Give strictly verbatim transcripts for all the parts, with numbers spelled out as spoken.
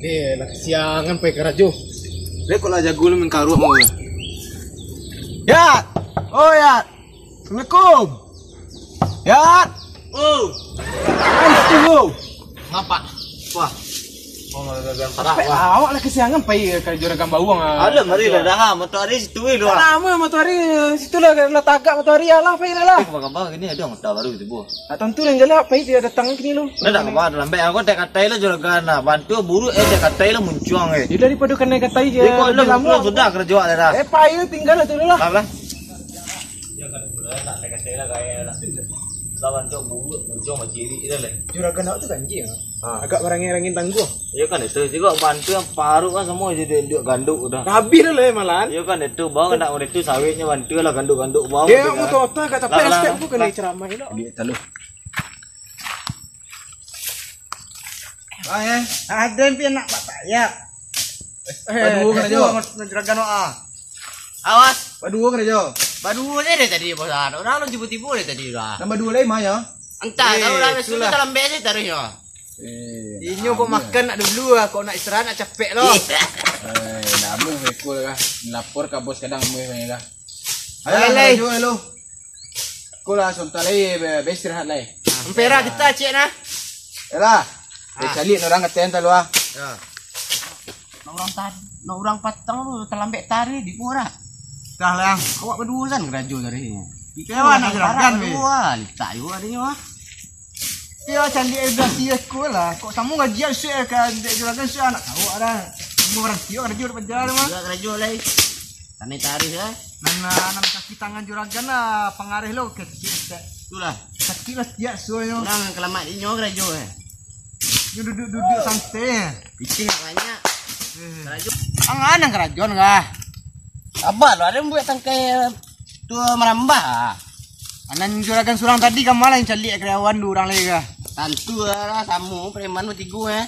Eh, lah kasiangan pai karajo. Dek, kok lah jago lu main karuak mau. Yat! Oh, Yat! Assalamualaikum. Yat! Oh. Ais tu, bro. Ngapak? Wah. Oh, gagal parah, wah. Awak lah kasiangan pai ka juragan bawang, ah. Alah, mari lah dah, ah. Matoari situ eh, lu, ah. Lama matoari, situ lah, lah tagak matoari, alah, pai lah. Eh, kabar-kabar gini ada mata baru tu, bro. Ah, tantu lah jalak, pai dia datang kini lu. Dah, dah, kabar, lambat. Aku tak katai lah juragan, nah. Bantu buruk, eh, tak katai lah muncuang, eh. Dia daripada kanai katai je. Dia kok lah, lama sudah kerja lah dah. Eh, pai lah, tinggal lah tu lah. Lah, lah. Dia kan nak katai lah, gaya lah. Lawan tu buruk, muncuang maciri dah lah. Juragan awak tu ganjil, ah. Ha. Agak barangin-rangin tangguh. Ya kan itu, juga bantu yang paruh kan semua jadi duit ganduk dah. Habis dah lah, eh, malahan. Ya kan itu, bang, nak itu sawitnya bantu lah ganduk-ganduk, bang. Dia gitu mau kan. Total kat tapi lah, lah, step lah, tu kena lah. Ceramah elok. Duit talu. Ah, ya. Ada yang nak batak ya. Eh, baduo kena jo. Juragan, ah. Awas. Baduo kena jo. Baduo je dari tadi, bos. Orang lu tibo-tibo dari tadi dah. Nambah duo lai mah ya. Entah, eh, tahu lah, itulah. Sudah terlambat sih taruh ya. Eh, inyo kok makan nak dulu ah, kok nak istirahat nak capek lo. Eh, dah amuah beko lah. Lapor ka bos kadang amuah lah. Ayo, ayo, lai. Ayo, ayo. Ko lah, sontak lai, be-, beistirahat lai. Ampera kita cek nah. Yalah. Ah. Eh, caliak orang kata yang talu ah. Ya. Nak orang tad-, nak orang patang tu terlambat tari di pura. Dah lah, awak berdua kan kerajo tadi. Kita awak nak juragan, be. Berdua, litak juga adanya, ah. Yo, caliak edukasi aku lah. Kok kamu gajian suik ka dek juragan suik anak tahu ada. Kamu orang tiok kerja dapat jalan mah. Juga kerja lai. Kami tarih ya. Nan, nan kaki tangan juragan lah, pangarih lo kecil tek. Itulah. Sakit lah tiak suonyo. Orang kelamak inyo kerja eh. Nyo duduk-duduk santai. Pitih nak banyak. Eh. Kerja. Ang anang kerajuan kah? Abah lo ada buat tangkai tu merambah. Anan juragan surang tadi ka malah yang caliak karyawan dua urang lagi kah? Tantu lah, samo preman batigo eh.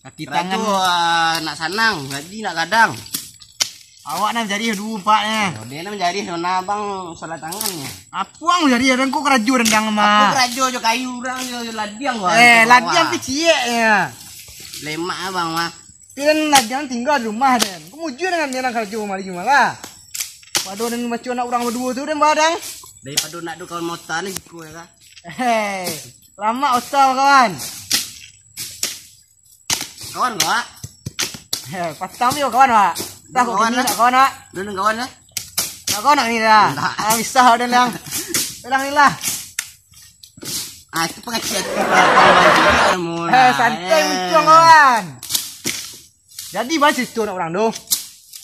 Kaki tangan. Karajo, ah, nak sanang, gaji nak gadang. Awak nan jadi dua umpaknya. Dia nan jadi nona abang salah tangannya. Apo ang jadi ada ko karajo rendang mah. Apo karajo jo kayu urang jo ladiang wah. Eh, ladiang pi ciek ya. Lemak abang mah. Pi dan ladiang tinggal di rumah den. Ko mujua dengan dia nan karajo mari malah. Pado dan macu anak urang baduo tu den badang. Daripado nak do kawan mota ni jiko ya kah? Hei, lamak otak kawan. Kawan ko, Wak? Heh, patang yo kawan, Wak. Dah kok kawan kini lah. Nak kawan, Wak? Dulu kawan lah. Nak kawan nak ni dah. Ndak. Ah, bisa dah lang. Lang ni lah. Ah, itu pengacian. Eh, santai eh. Itu kawan. Jadi, bahas itu nak orang tu.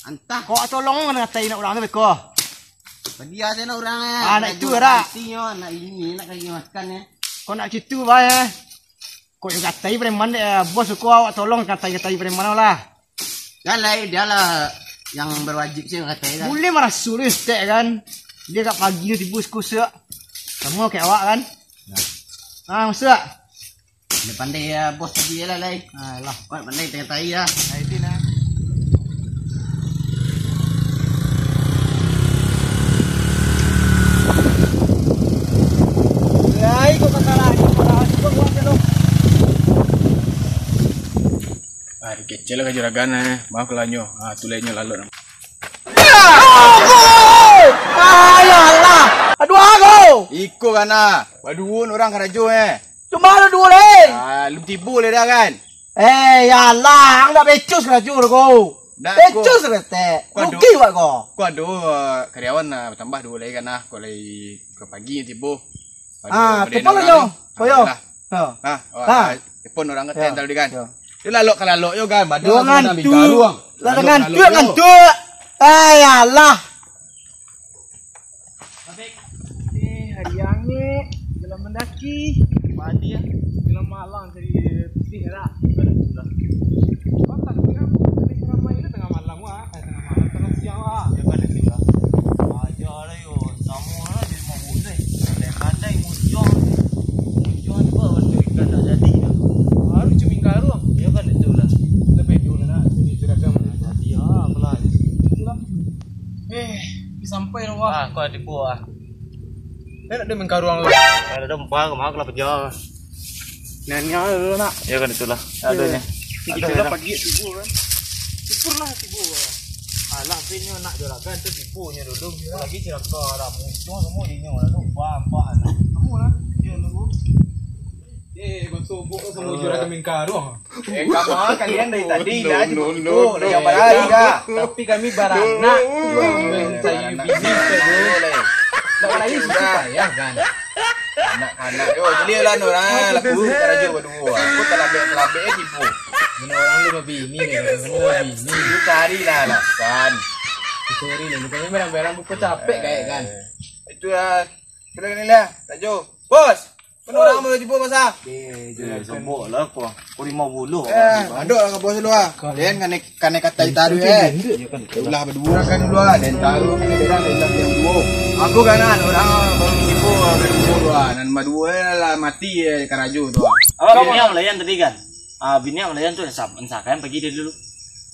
Antah. Kok tolong nak katai nak orang tu beko. Dia saya nak orang eh. Ah, nak itu rak. Nanti nyo, nak ini, nak kaki makan ya. Kok nak gitu, bah, eh. Kok yang katai preman dek, eh, bos ko awak tolong katai-katai preman lah. Jan lai, dia lah yang berwajib sih katai kan. Boleh marasu tu stek kan. Dia kat pagi tu tiba sekusak. Sama kayak awak kan. Nah. Ah, masak. Dia pandai ya bos tadi lah lai. Ah, lah. Kau pandai katai ya. Nah, itu nah. Lai kau kata lah, kau kata lah, kau buat je lo. Ah, dikecil lah ka juragan eh. Maaf lah nyo. Ah, tulai nyo lalu. Aduh, aku! Ayalah! Aduh, aku! Iko kana. Baduo urang karajo eh. Cuma ada duo lai. Ah, lum tibo lai dah kan. Eh, ya Allah, ang dak becus karajo ko. Dak, becus ko. Retek. Ko ado, rugi wak ko. Ko ado, eh, karyawan lah, tambah duo lai kan lah. Ko lai ke pagi tibo. Ah, telepon lah nyo. Koyo. Ha. Ha. Telepon orang kata yang tadi kan. Yo. Dia lalok ka lalok yo kan. Badan langsung ngantuk. Lah ngantuk, ngantuk. Ay, Allah. Eh, hari angek, jalan mendaki. Padi ya. Jalan malang jadi putih lah. Makan tapi kan ramai itu tengah malam wah. Tengah malam, tengah siang lah. Ya kan, itu lah. Aja lah, yo. Sama lah, jadi mabuk deh. Kadang-kadang muncung. Muncung juga, waktu ikan tak jadi. Baru ceminggal tu. Ya kan, itu lah. Lebih dulu nak, sini sudah kan. Jadi, ah, apalah. Itulah. Eh, sampai lah, wah. Ah, kau ada buah. Eh, nak dia mengkaruang tu. Kalau ada empat, kemana kalau pejal. Nanya dulu, nak. Ya kan, itulah. Adanya. Itulah pagi subuh kan. Syukurlah subuh kan. Alah, tapi nyo nak juragan tu tipu nyo dulu. Lagi cilaka lah. Muncung semua di nyo lah tu. Wah, nampak lah. Kamu lah. Dia dulu. Eh, basuh buk semua juragan mingkaruang. Eh, kamu kalian dari tadi dah aja begitu. Dah jangan berlari dah. Tapi kami baranak. Saya bini saya dulu. Nak berlari susah payah kan. Anak-anak, yo, caliak lah, Nur, ah. Lah, kurang karajo baduo. Aku talambek-talambek, eh, tibo. Bini urang tu babini, bini. Lu carilah alasan. Sorry lah, lu kami barang-barang buku capek kayak kan. Eh, itulah. Sudah ni lah, karajo. Bos! Kan urang baru tibo, Bos, ah? Eh, sobok lah, kau. Kau lima puluh. Eh, adok lah, Bos, dulu, ah. Kalian kan Kanai katai taruih, eh. Ulah baduo kan dulu, ah. Den taruih, den taruih, den taruih baduo. Aku kan, ah, urang baru tibo, baru tibo tu, ah. Nan baduo, eh, lah mati, eh, karajo tu, ah. Awak bini awak layan tadi kan? Ah, bini awak layan tu, sah-, sahkan pagi dia dulu.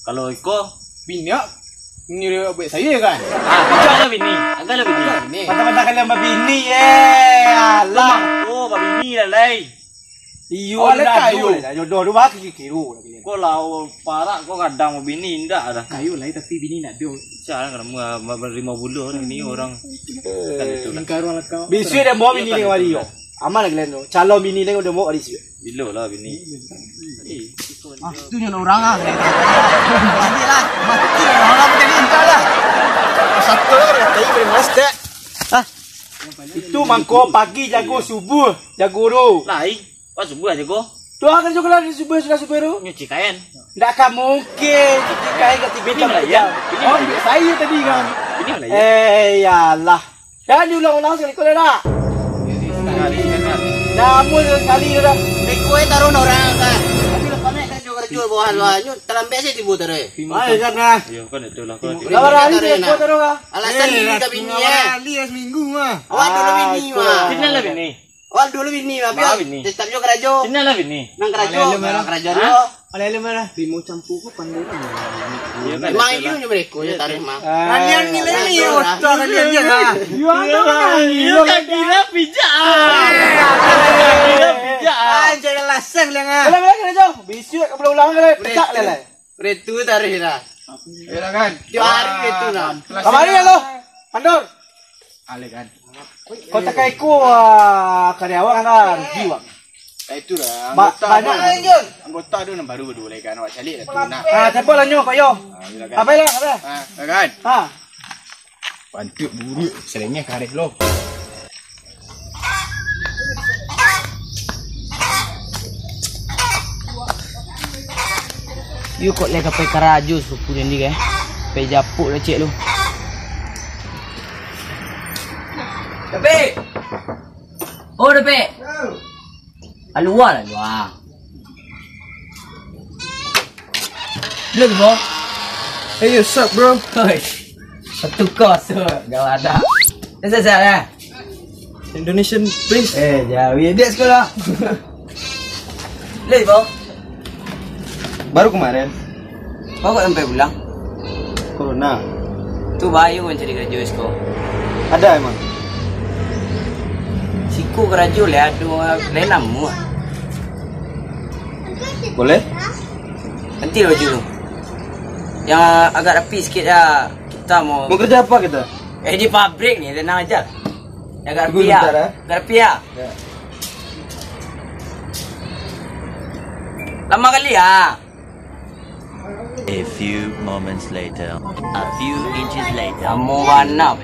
Kalau iko, bini awak, bini dia buat saya kan? Ah, pijak lah bini. Agak lah bini. Agak bini. Patah-patah kalian babini, eh. Alah. Oh, babini lah, lai. Iyo, awak lah kayo. Jodoh tu bah kiro-kiro lah kalian. Kau lah, oh, parak kau kadang bini indak dah. Kayo lah, tapi bini nak dio. Sialan kamu, ah, ba-, ba-, lima puluh ni orang. Eh, kan itu lah. Bisuak dah bawa bini dengan wali yo. Aman lah kalian tu. Calon bini dengan udah bawa wali siap. Bilo lah bini. Eh, ah, itu nyo urang ah. Mati lah. Mati lah. Urang macam ni, entah lah. Satu lah, tadi boleh mastek. Ah. Itu mangko pagi jago subuh, jago tu. Lai. Wah, subuh aja ko. Tu akan juga lah subuh, sudah subuh tu. Nyuci kain. Ndak akan mungkin cuci kain ketika bini melayan. Bini melayan. Oh, saya tadi kan. Bini melayan. Eh, yalah. Jangan diulang-ulang sekali ko dah. Sekali, kan? Namun sekali dah. Beko eh taruh urang kan. Tapi lah panek kan juga karajo bawah luar. Nyo talambek saja tibo taruh. Baik kan dah. Iyo, kan itu lah, kan. Lawan hari dia buat taruh ah. Alasan bini tak bini eh. Hari seminggu mah. Awak dulu bini mah. Sini lah bini. Awak dulu bini mah. Tetap juga karajo. Sini lah bini. Nang karajo. Nang karajo dulu. Alai-alai mah lah. Limo campur ko pandai kan. Iyo kan, memang betul iyo lah. Nyo mereko nyo taruih mah. Kalian ni lah ni otak kalian ni lah. Iyo kan gila pijak ah. Gila pijak ah. Anjay lah seng lah ah. Kalau mereka dah jauh, bisuak ka pulang-ulang kan, pecak lah lah. Pretu taruih lah. Iyo lah kan. Tiap hari pretu lah. Kamari lah lo. Pandor. Alih kan. Kau takai ko, ah, karyawan kan, ah, rugi, Bang. Ah, itulah, ba-, anggota banyak tu, lah, Jun. Anggota tu nan baru baduo lai kan, awak caliak lah tu, nah. Ah, siapa lah nyo, Pak Yo? Ah, silakan. Apa lah, apa? Ah, silakan. Ah. Pantuak buruak, selengeh kareh lo. Yo kok lai ka pai karajo suku ni, eh. Pai japuk lah cek lu. Dapik! Oh, Dapik! Alua lah, alua. Belum, bro? Hey, yo, sup, bro? Hoi. Satu kos tu, gawat dah. Dah selesai dah? Indonesian, please. Eh, jauh dia sekolah. Leh, bro. Baru kemarin. Kau kok sampai pulang? Corona. Tu bahayo mancari karajo siko. Ada emang? Siko karajo lah ado, lain namo. Boleh? Ganti baju tu. Yang agak rapi sikit lah. Kita mau. Mau kerja apa kita? Eh, di pabrik ni, tenang aja. Yang agak rapi lah. Tunggu sebentar, eh. Agak rapi lah. Ya. Lama kali ah. A few moments later. A few inches later. Lamo bana.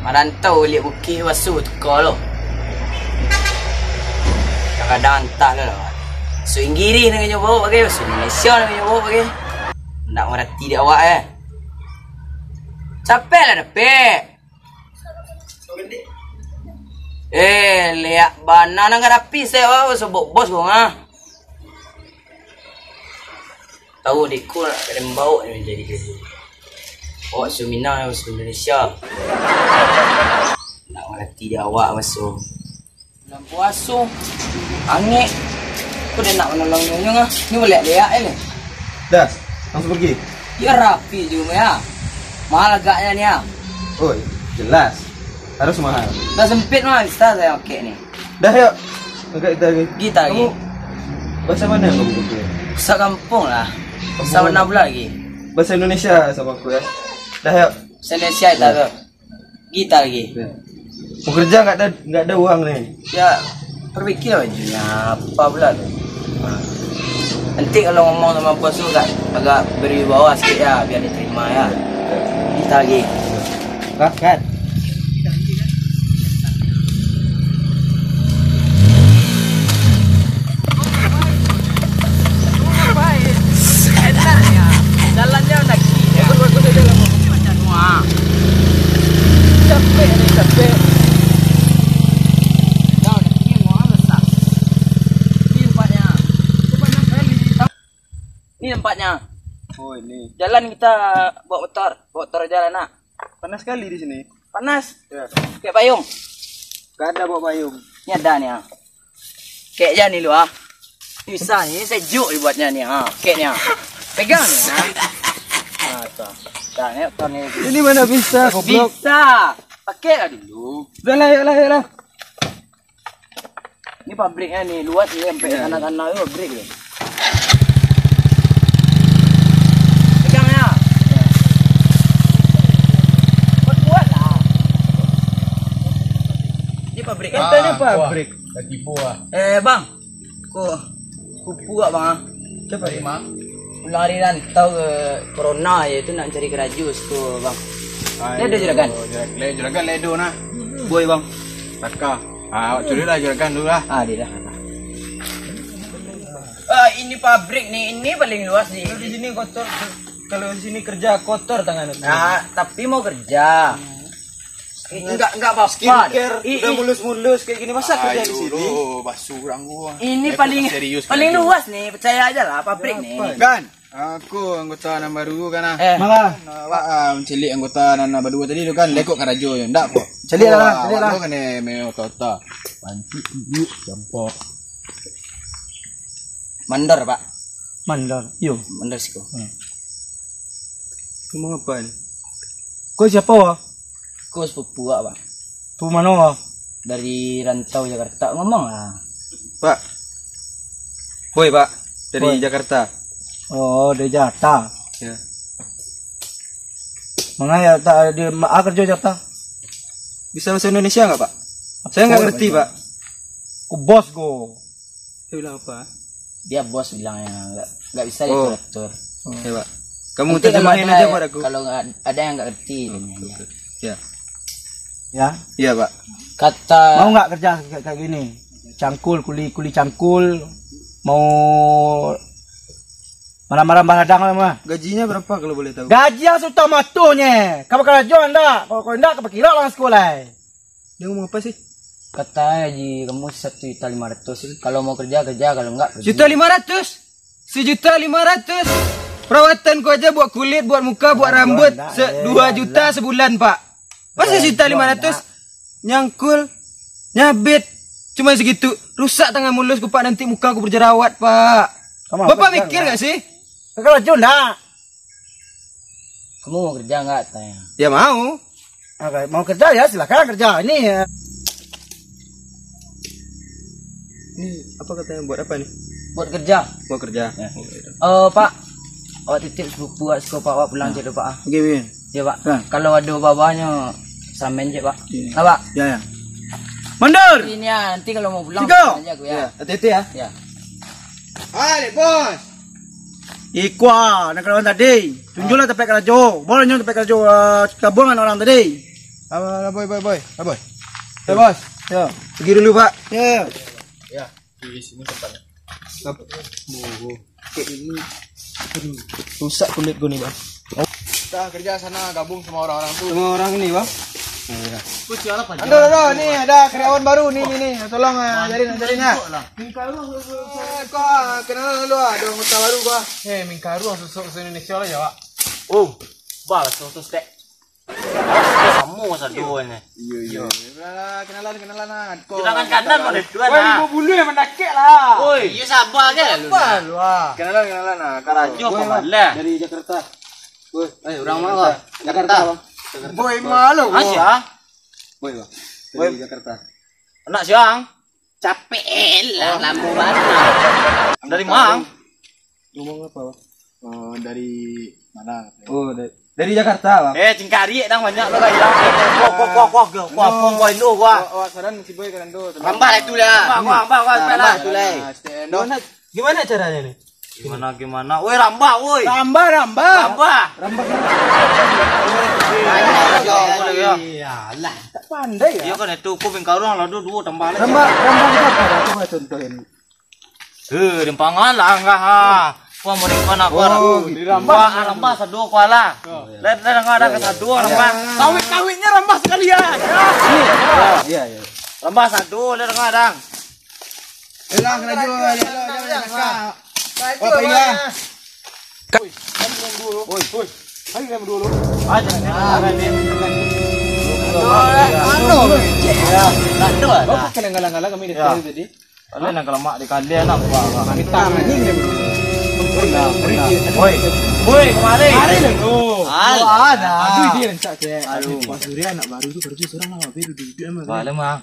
Marantau liak bukik baso tuka lo. Kadang-kadang antah lo lah. Baso Inggirih nan inyo baok bagai, baso Indonesia nan inyo baok bagai. Ndak marati dek awak eh. Capek lah dapek. Eh, liak bana nan ka tapi saya baso bos-bos ko ah. Tahu dek ko nak kalian baok ni manjadi gaji. Awak baso Minang, baso Indonesia. Nak marati di awak baso. Bulan puaso, angek. Ko dah nak manolong nyonya ah. Ni baliak-liak eh. Dah, langsung pergi. Ya rapi juga ya. Mahal agaknya ni ah. Oh, jelas. Harus mahal. Dah sempit mah bisa saya pakai ni. Dah yuk. Angkat kita lagi. Kita lagi. Kamu Bahasa mana kau buku tu? Bahasa kampung lah. Bahasa mana pula lagi? Bahasa Indonesia sama aku ya. Dah ya. Bahasa Indonesia kita tu. Kita lagi. Ya. Mau kerja nggak ada nggak ada uang nih. Ya, perbaiki lah bajunya. Apa pula tu? Nanti kalau ngomong sama bos tu agak, agak berwibawa sikit ya, biar diterima ya. Kita lagi. Cut, cut. Enaknya, jalannya lagi. Bagus-bagus aja lah. Macam nuah. Capek ni, capek. Dah, dah, ini nuah besar. Ini tempatnya. Ini tempatnya. Oh, ini. Jalan kita bawa motor, bawa motor aja lah, nak. Panas sekali di sini. Panas. Ya. Pakai payung. Gak ada bawa payung. Ini ada nih, ah. Kek aja nih lu, ah. Bisa nih, sejuk dibuatnya nih, ah. Keknya. Pegang nih, ah. Ah, tuh. Dah, nih, tuh nih. Ini mana bisa, goblok? Bisa. Pakai lah dulu. Udah lah, yuk lah, yuk lah. Ini pabriknya nih, luas nih, sampai sana-sana tu pabrik tu. Pegang ya. Kuat-kuat lah. Ini pabrik. Katanya pabrik. Dah tipu ah. Eh, Bang. Ko, sepupu awak, Bang, ah. Siapa dia? Pulang dari rantau ke corona je tu nak cari karajo siko, Bang. Dia ada juragan? Juragan, juragan ledo nah. Boy, Bang. Taka. Ah, awak curi lah juragan dulu lah. Ah, dia dah. Ah, ini pabrik ni, ini paling luas ni. Kalau di sini kotor, kalau di sini kerja kotor tangan itu. Ah, tapi mau kerja. Eh, enggak, enggak apa-apa. Skincare, ih, udah ih. Mulus-mulus kayak gini, masa kerja di sini? Ayo, basuh orang gua. Ini paling, paling luas nih, percaya aja lah, pabrik nih. Kan, aku anggota nan baru kan, ah. Eh. Malah. Awak, ah, menceliak anggota nan, nan baru tadi tu kan, lekok karajo je, ndak kok. Celiak lah, celiak lah. Awak tu kena main otak-otak. Pancik, iuk, campak. Mandor, Pak. Mandor, yo. Mandor siko. Hmm. Ngomong apa ni? Kau siapa, wah? Ko sepupu awak, Pak. Sepupu mano, wah? Dari rantau Jakarta, ngomong lah. Pak. Boy, Pak. Dari Jakarta. Oh, dari Jakarta. Ya. Manga ya, tak ada, ah, kerja Jakarta? Bisa bahasa Indonesia nggak, Pak? Saya nggak ngerti, Pak. Ku bos ko. Dia bilang apa? Dia bos bilangnya, nggak, nggak bisa diatur. Oh. Ya, Pak. Kamu terjemahin aja buat aku. Kalau nggak ada yang nggak ngerti, tanya aja. Ya. Ya? Iya, Pak. Kata. Mau nggak kerja kayak, kayak gini? Cangkul, kuli, kuli cangkul. Mau marah-marah baladang lah mah. Gajinya berapa kalau boleh tahu? Gaji yang sudah matonye. Kau bakal ajo ndak? Kalau kau ndak, kau bakal kira orang sekolah. Dia ngomong apa sih? Kata gaji kamu satu juta lima ratus. Kalau mau kerja, kerja. Kalau nggak, pergi. Juta lima ratus? Sejuta lima ratus? Perawatan ku aja buat kulit, buat muka, buat rambut, dua juta sebulan, Pak. Masa sejuta lima ratus? Nyangkul, nyabit, cuma segitu. Rusak tangan mulus ku, Pak, nanti muka ku berjerawat, Pak. Bapak mikir nggak sih? Kakak racun dah. Kamu mau kerja nggak, tanya? Ya mau. Oke, mau kerja ya silakan kerja. Ini ya. Ini apa katanya, buat apa nih? Buat kerja. Buat kerja. Ya. Eh, Pak, awak titip sepupu awak siko, Pak, awak pulang cek dulu, Pak, ah. Oke, oke. Ya, Pak. Kalau ada babanyo, seramen cek, Pak. Iya. Nah, Pak. Ya, ya. Mundur. Ini ya, nanti kalau mau pulang, siko. Aja aku ya. Ya, hati-hati ya. Ya. Balik, Bos. Iko, nak kalawan tadi. Tunjuklah tempat karajo. Bawa nyo tempat karajo, ah, tabuang anak orang tadi. Alah, alah, boy, boy, boy. Alah, boy. Ya, Bos. Ya. Pergi dulu, Pak. Ya, ya. Ya, di sini tempatnya. Apa? Oh, kayak ini. Aduh, rusak kulit gua nih, Bang. Kita kerja sana, gabung sama orang-orang tu. Sama orang ini, Bang. Aduh, aduh, aduh, ni ada karyawan baru ni, ni, ni. Tolong, ah, ajarin, ajarin, ah. Ah, kau, ah, kenalan dulu, ah. Ada anggota baru, gua. Eh, mingkaru, sosok bahasa Indonesia lah, Jawa. Oh, bah, sosok stek. Samo sadonya. Iya, iya. Alah, kenalan, kenalan, ah. Kau. Tangan kanan mana tuan, ah. Woi, lima puluh yang mendakek lah. Woi, iya, sabar je. Sabar lu, ah. Kenalan, kenalan, ah. Karajo apa malah? Dari Jakarta. Woi, eh, orang mana, Bang? Jakarta, Bang. Boy, malu, Bang. Asia. Boy, Bang. Dari Jakarta. Anak siang. Capek lah, lama banget. Dari mana? Ngomong apa, Bang? Eh, dari mana? Oh, dari, dari Jakarta, Bang. Eh, cingkarik dang banyak lo, guys. Kuah, kuah, kuah, kuah, kuah, kuah, kuah, kuah, Indo, kuah. Awak saran si boy kan Indo. Rambah lah tu lah. Rambah, rambah, rambah, rambah lah. Nah, rambah tu lah. Nah, stay Indo. Gimana, gimana caranya nih? Gimana, gimana? Woi, rambah, woi. Rambah, rambah. Rambah. Rambah. Iya lah, tak pandai ya. Iya kan itu, kau bingkarung lah, dua, dua tambah lah. Rambah, rambah itu apa? Coba contohin. Eh, rimpangan lah, enggak, ha. Kau mau rimpan apa? Oh, gitu. Wah, rambah sado kuala. Oh, iya. Lihat, lihat, enggak ada kesado, rambah. Kawin-kawinnya rambah sekalian. Iya, iya, iya. Rambah sado, lihat, enggak ada. Elang kena jual, elang, elang, elang, elang. Apa iya? Woi, woi. Ayo, kalian berdua dulu. Ayo, kalian berdua dulu. Anu, cek. Ya, tak ada lah. Kau pakai galang-galang kami di tadi. Kalian nak kelamak di kalian nak buat apa? Kami tangan ni dia. Woi, woi, kemari. Mari lah tu. Alah. Aduh, dia rancak, cek. Aduh. Pak Surya anak baru tu kerja seorang lah, habis duduk-duduk sama. Balam, ah.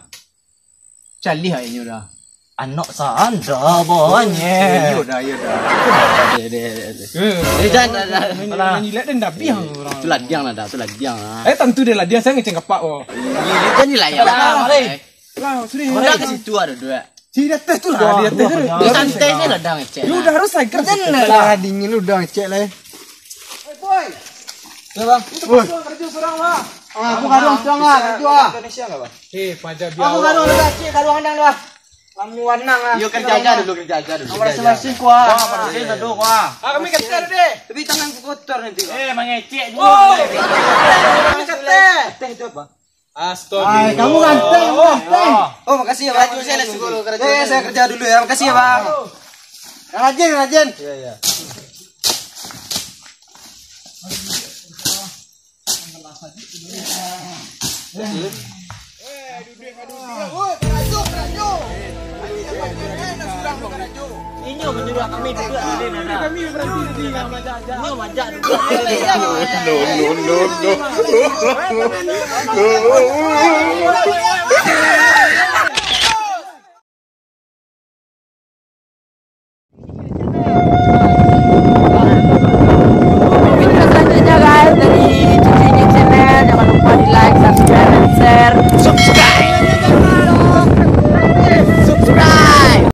Calih akhirnya dah. Anak sanda bawahnya. Eh, iyo dah, iyo dah. Deh, deh, deh, deh. Eh, jangan, jangan. Menjilat dan dah biang orang. Itu ladiang lah dah, itu ladiang lah. Eh, tentu dia ladiang, saya ngeceng kapak, oh. Iya, dia kan ni layak lah. Lah, sudah. Udah ke situ ada dua. Si di atas tu lah, di atas tu. Dia santai je lah dah ngecek. Dia udah harus cycle. Kan lah dingin lu udah ngecek lah. Eh, boy. Ya, Bang. Itu pasal kerja seorang lah. Ah, aku kadang seorang lah, kerja lah. Indonesia enggak, Bang? Eh, paja biawak. Aku kadang udah cek, kadang andang lah. Kamu anang lah. Yo, kerja aja dulu, kerja aja dulu. Masing-masing kuah. Wah, masing-masing satu kuah. Ah, kami kata deh. Tapi tangan ku kotor nanti. Eh, mangecek juga. Oh, kami kata. Teh itu apa? Astaga. Ay, kamu ganteng, kamu ganteng. Oh, makasih ya, Bang. Saya lah suruh kerja. Eh, saya kerja dulu ya. Makasih ya, Bang. Rajin, rajin. Iya, iya. Inyo manyuruah kami duduak di siko. Kami baranti di siko. Inyo majak duduak. No, no, no, no.